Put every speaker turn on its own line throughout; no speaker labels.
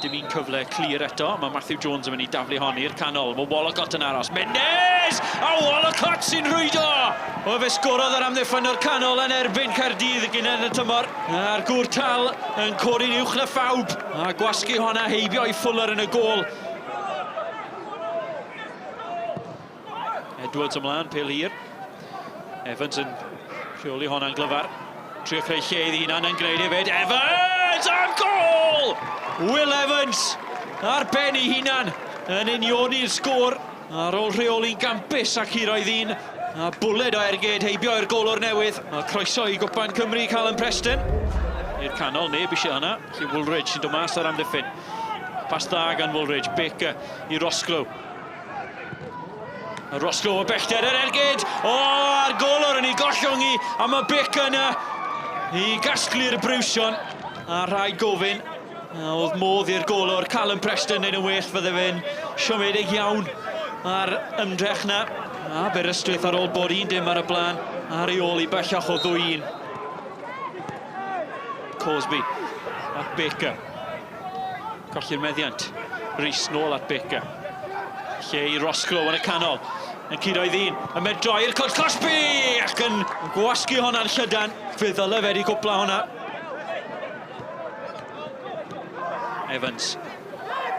Dim un cyfle clir eto. Mae Matthew Jones yn mynd i daflu hon i'r canol. Mae Wollacott yn aros. Menez! A Wollacott sy'n rhwydo! O, fe sgorodd yr amddiffynnwr canol yn erbyn Caerdydd gynnau yn y tymor. A'r gŵr tal yn codi'n uwch na phawb. A gwasgu honna heibio i Fuller yn y gôl. Edwards ymlaen, pêl hir. Evans yn rheoli honna'n glyfar. Trio creu lle iddi hunan yn gwneud hefyd. Evans! Am gol! Will Evans ar ben ei hunan yn unioni'r sgôr ar ôl rheoli'n gampus ac hiroedd un a bwled o ergyd heibio i'r golwr newydd. Mae croeso i Gwpan Cymru Callum Preston. I'r canol, neb eisiau hynna. Felly Woolridge sy'n dod mas ar amddiffyn. Pas dda gan Woolridge, Baker i Roscrow. A Roscoe o bellter yr ergyd. O, a'r golwr yn ei gollwng i, a mae Baker yna i gasglu'r briwsion. A rhaid gofyn, a oedd modd i'r golwr Callum Preston wneud yn well, fydde fe'n siomedig iawn ar ymdrech na. A Aberystwyth ar ôl bod 1-0 ar y blaen, ar ei ôl i bellach o 2-1. Cosby at Baker. Colli'r meddiant. Rees nôl at Baker. Lle i Roscrow yn y canol. Yn curo i ddyn. Yn medro i'r cwrt cosbi! Ac yn gwasgu honna'n llydan. Fe ddyle fe wedi cwpla honna. Evans.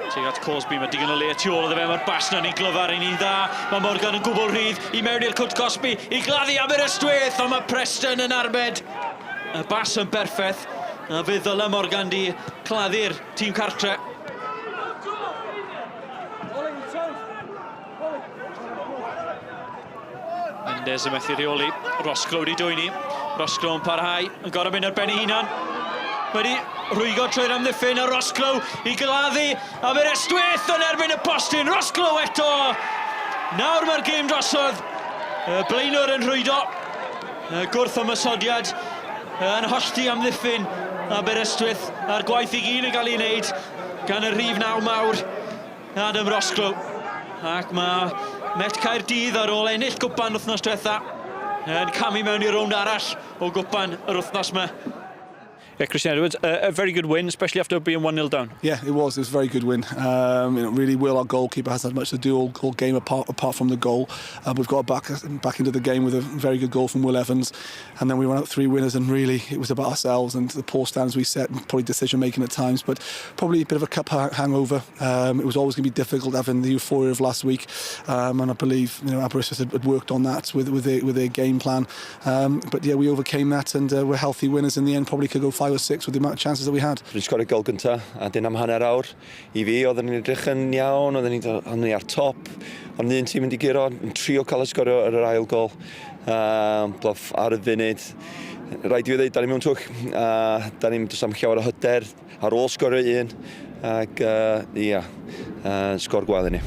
Tuag at Cosby, mae digon o le tu ôl iddo fe, mae'r bas na'n ei glyfar yn un dda. Mae Morgan yn gwbl rhydd i mewn i'r cwrt cosbi, i gladdu Aberystwyth, ond mae Preston yn arbed. Y bas yn berffaith. A fe ddyle Morgan di claddu'r tîm cartre. Mendes yn methu rheoli. Roscrow wedi dwyni. Roscrow yn parhau, yn gorau mynd ar ben ei hunan. Wedi rhwygo trwy'r amddiffyn a Roscrow i gladdu Aberystwyth yn erbyn y postyn. Roscrow eto! Nawr mae'r gêm drosodd. Y blaenwr yn rhwydo. Y gwrth ymosodiad yn hollti amddiffyn Aberystwyth a'r gwaith i gyd yn cael ei wneud gan y rhif 9 mawr Adam Roscrow. Ac mae Met Caerdydd ar ôl ennill gwpan wythnos diwetha yn camu mewn i rownd arall o gwpan yr wythnos yma. Yeah, Christian Edwards, a, a very good win, especially after being 1-0 down.
Yeah, it was. It was a very good win. Um, you know, really, Will, our goalkeeper, has had much to do all, all game apart, apart from the goal. Uh, we've got back back into the game with a very good goal from Will Evans, and then we ran out three winners. And really, it was about ourselves and the poor stands we set, and probably decision making at times, but probably a bit of a cup hangover. Um, it was always going to be difficult having the euphoria of last week, um, and I believe you know Aberystwyth had, had worked on that with with their, with their game plan. Um, but yeah, we overcame that and uh, we're healthy winners in the end. Probably could go five or six with the amount of chances that we had.
Dwi'n sgorio gol gynta, a dyn am hanner awr. I fi, oedden ni'n edrych yn iawn, oedden ni'n oedden ni ar top, ond un tîm yn di guro, yn trio cael y sgorio ar yr ail gol. Um, bloff ar y funud. Rhaid i fi ddweud, da ni mewn twll, a da ni'n does am llawer o hyder ar ôl sgorio un, ac uh, ia, uh, sgor gwael i ni.